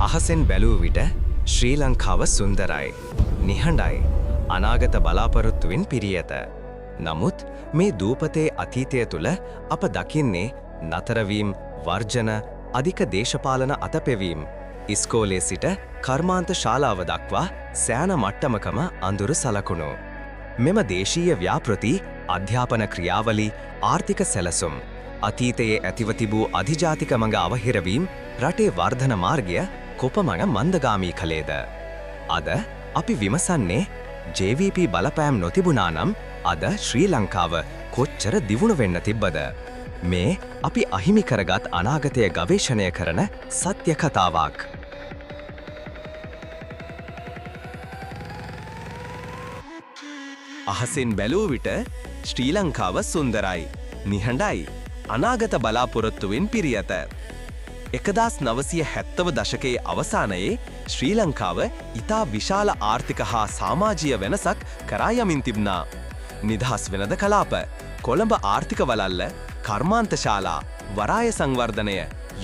අහසෙන් බැලූ විට ශ්‍රී ලංකාව සුන්දරයි, නිහඬයි, අනාගත බලාපොරොත්තුවෙන් පිරී ඇත. නමුත් මේ දූපතේ අතීතය තුළ අප දකින්නේ නතරවීම්, වර්ජන, අධික දේශපාලන අතපෙවීම, ඉස්කෝලේ සිට කර්මාන්ත ශාලාව දක්වා සෑම මට්ටමකම අඳුරු සලකුණු. මෙම දේශීය ව්‍යාපෘති, අධ්‍යාපන ක්‍රියාවලි, ආර්ථික සැලසුම්, අතීතයේ ඇතිව තිබූ අධිජාතික මඟ අවහිරවීම් රටේ වර්ධන මාර්ගය කොපමණ මන්දගාමී කළේද? අද අපි විමසන්නේ JVP බලපෑම් නොතිබුණා නම් අද ශ්‍රී ලංකාව කොච්චර දියුණු වෙන්න තිබ්බද? මේ අපි අහිමි කරගත් අනාගතය ගවේෂණය කරන සත්‍ය කතාවක්. අහසෙන් බැලූ විට ශ්‍රී ලංකාව සුන්දරයි, නිහඬයි, අනාගත බලාපොරොත්තුවෙන් පිරී ඇත. 1970 දශකයේ අවසානයේ ශ්‍රී ලංකාව ඉතා විශාල ආර්ථික හා සමාජීය වෙනසක් කරා යමින් තිබුණා. නිදහස් වෙළඳ කලාප, කොළඹ ආර්ථික වලල්ල, කර්මාන්ත ශාලා, වරාය සංවර්ධනය,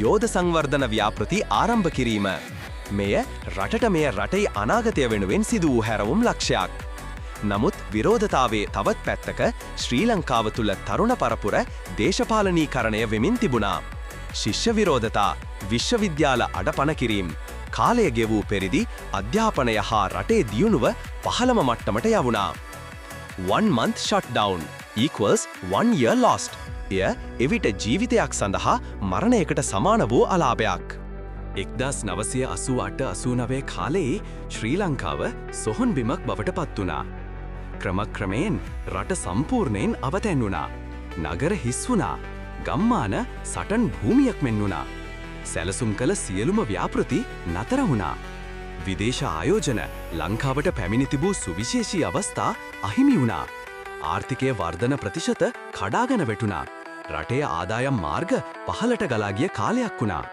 යෝධ සංවර්ධන ව්‍යාපෘති ආරම්භ කිරීම. මෙය රටට මෙය රටේ අනාගතය වෙනුවෙන් සිදු වූ හැරවුම් ලක්ෂයක්. නමුත් විරෝධතාවයේ තවත් පැත්තක ශ්‍රී ලංකාව තුළ තරුණ පරපුර දේශපාලනීකරණය වෙමින් තිබුණා. ශිෂ්‍ය විරෝධතා, විශ්වවිද්‍යාල අඩපණ කිරීම, කාලය ගෙවූ පරිදි අධ්‍යාපනය හා රටේ දියුණුව පහළම මට්ටමට යවුණා. "One month shutdown equals one year lost." එය එවිට ජීවිතයක් සඳහා මරණයකට සමාන වූ අලාභයක්. 1988 89 කාලයේ ශ්‍රී ලංකාව සොහොන් බිමක් බවට පත් වුණා. ක්‍රමක්‍රමයෙන් රට සම්පූර්ණයෙන් අවතැන් වුණා. නගර හිස් වුණා. ගම්මාන සටන් භූමියක් මෙන් වුණා. සැලසුම් කළ සියලුම ව්‍යාපෘති නතර වුණා. විදේශ ආයෝජන ලංකාවට පැමිණි තිබූ සුවිශේෂී අවස්ථා අහිමි වුණා. ආර්ථිකය වර්ධන ප්‍රතිශත කඩාගෙන වැටුණා. රටේ ආදායම් මාර්ග පහළට ගලා ගිය කාලයක් වුණා.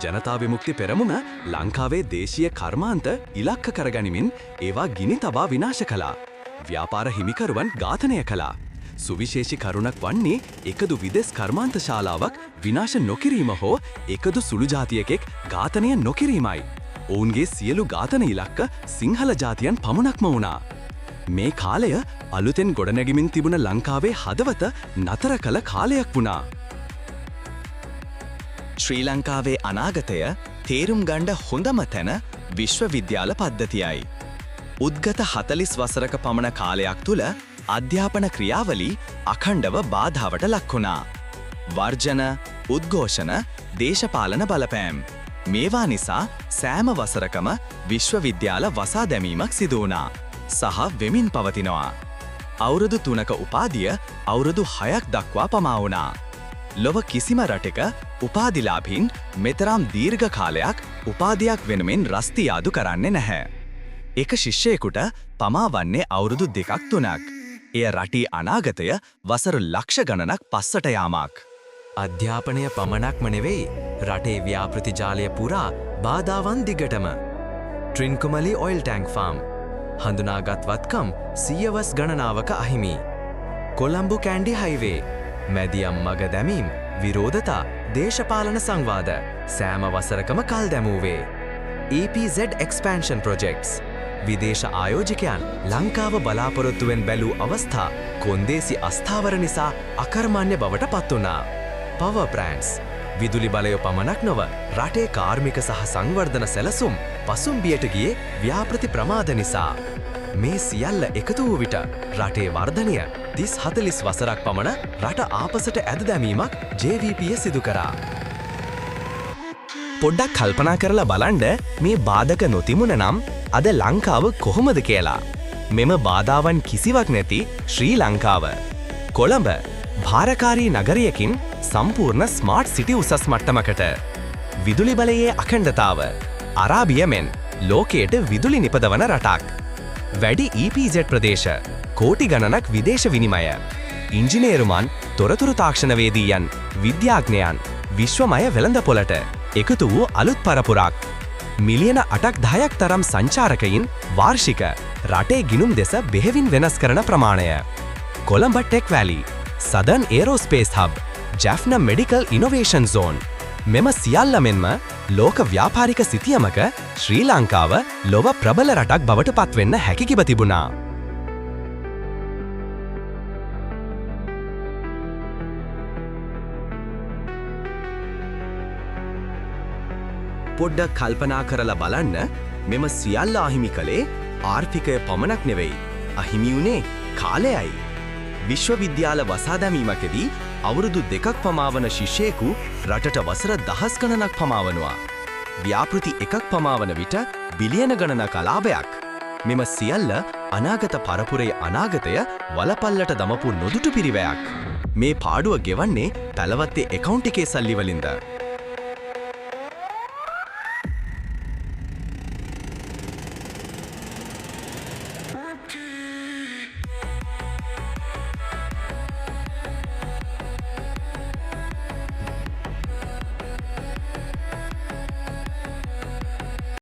ජනතා විමුක්ති පෙරමුණ ලංකාවේ දේශීය කර්මාන්ත ඉලක්ක කරගනිමින් ඒවා ගිනි තබා විනාශ කළා. ව්‍යාපාර හිමිකරුවන් ඝාතනය කළා. සුවිශේෂී කරුණක් වන්නේ එකදු විදෙස් කර්මාන්ත ශාලාවක් විනාශ නොකිරීම හෝ එකදු සුළු ජාතියකෙක් ඝාතනය නොකිරීමයි. ඔවුන්ගේ සියලු ඝාතන ඉලක්ක සිංහල ජාතියන් පමණක්ම වුණා. මේ කාලය අලුතෙන් ගොඩනැගිමින් තිබුණ ලංකාවේ හදවත නතර කළ කාලයක් වුණා. ශ්‍රී ලංකාවේ අනාගතය තේරුම් ගන්න හොඳම තැන විශ්වවිද්‍යාල පද්ධතියයි. උද්ගත 40 වසරක පමණ කාලයක් තුළ අධ්‍යාපන ක්‍රියාවලි අඛණ්ඩව බාධාවට ලක් වුණා. වර්ජන, උද්ඝෝෂණ, දේශපාලන බලපෑම්, මේවා නිසා සෑම වසරකම විශ්වවිද්‍යාල වසා දැමීමක් සිදු වුණා සහ වෙමින් පවතිනවා. අවුරුදු 3ක උපාධිය අවුරුදු 6ක් දක්වා පමා වුණා. ලොව කිසිම රටක උපාධිලාභීන් මෙතරම් දීර්ඝ කාලයක් උපාධියක් වෙනුවෙන් රස්තියාදු කරන්නේ නැහැ. එක ශිෂ්‍යයෙකුට පමා වන්නේ අවුරුදු 2ක් 3ක්. එය රටේ අනාගතය වසර ලක්ෂ ගණනක් පස්සට යාමක්. අධ්‍යාපනය පමණක්ම නෙවෙයි, රටේ ව්‍යාපෘති ජාලය පුරා බාධාවන් දිගටම. ට්‍රින්කුමලි ඔයිල් ටැංක් ෆාම් හඳුනාගත් වත්කම් සියවස් ගණනාවක අහිමි. කොළඹ කැන්ඩි හයිවේ මැදියම් මග දැමීම්, විරෝධතා, දේශපාලන සංවාද සෑම වසරකම කල් දැමූවේ. EPZ expansion projects, විදේශ ආයෝජකයන් ලංකාව බලාපොරොත්තුවෙන් බැලූ අවස්ථා කොන්දේසි අස්ථාවර නිසා අකර්මණ්‍ය බවට පත් වුණා. පවර් ප්ලාන්ට්ස්, විදුලි බලය පමණක් නොව රටේ කාර්මික සහ සංවර්ධන සැලසුම් පසුම්බියට ගියේ ව්‍යාපෘති ප්‍රමාද නිසා. මේ සියල්ල එකතු වූ විට රටේ වර්ධනය 30 40 වසරක් පමණ රට ආපසට ඇද දැමීමක් JVP සිදු කරා. පොඩ්ඩක් කල්පනා කරලා බලන්න, මේ බාධක නොතිබුණ නම් අද ලංකාව කොහොමද කියලා. මෙම බාධාවන් කිසිවක් නැති ශ්‍රී ලංකාව. කොළඹ භාරකාරී නගරයකින් සම්පූර්ණ ස්මාර්ට් සිටි උසස් මට්ටමකට. විදුලි බලයේ අඛණ්ඩතාව. අරාබිය මෙන් ලෝකයට විදුලි නිපදවන රටක්. වැඩි EPZ ප්‍රදේශ, කෝටි ගණනක් විදේශ විනිමය. ඉංජිනේරුවන්, තොරතුරු තාක්ෂණවේදීයන්, විද්‍යාඥයන්, විශ්වමය වෙළඳපොළට එකතු වූ අලුත් පරපුරක්. මිලියන 8ක් 10ක් තරම් සංචාරකයින් වාර්ෂික රටේ ගිණුම් දෙස බෙහෙවින් වෙනස් කරන ප්‍රමාණය. කොළඹ ටෙක් වැලි, සදර්න් ඒරෝස්පේස් හබ්, ජැෆ්න මෙඩිකල් ඉනොවේෂන් සෝන්, මෙම සියල්ල මෙන්ම ලෝක ව්‍යාපාරික සිතියමක ශ්‍රී ලංකාව ලොව ප්‍රබල රටක් බවට පත්වෙන්න හැකිකිව තිබුණා. පොඩ්ඩක් කල්පනා කරලා බලන්න, මෙම සියල්ල අහිමි කළේ ආර්ථිකය පමණක් නෙවෙයි. අහිමි වුණේ කාලයයි. විශ්වවිද්‍යාල වසා දැමීමකදී අවුරුදු 2ක් පමාවන ශිෂ්‍යයෙකු රටට වසර දහස් ගණනක් පමාවනවා. ව්‍යාපෘති එකක් පමාවන විට බිලියන ගණනක ලාභයක්. මෙම සියල්ල අනාගත පරපුරේ අනාගතය වලපල්ලට දමපු නොදුටු පිරිවැයක්. මේ පාඩුව ගෙවන්නේ පැලවත්තේ ඇකවුන්ට් එකේ සල්ලි වලින්ද?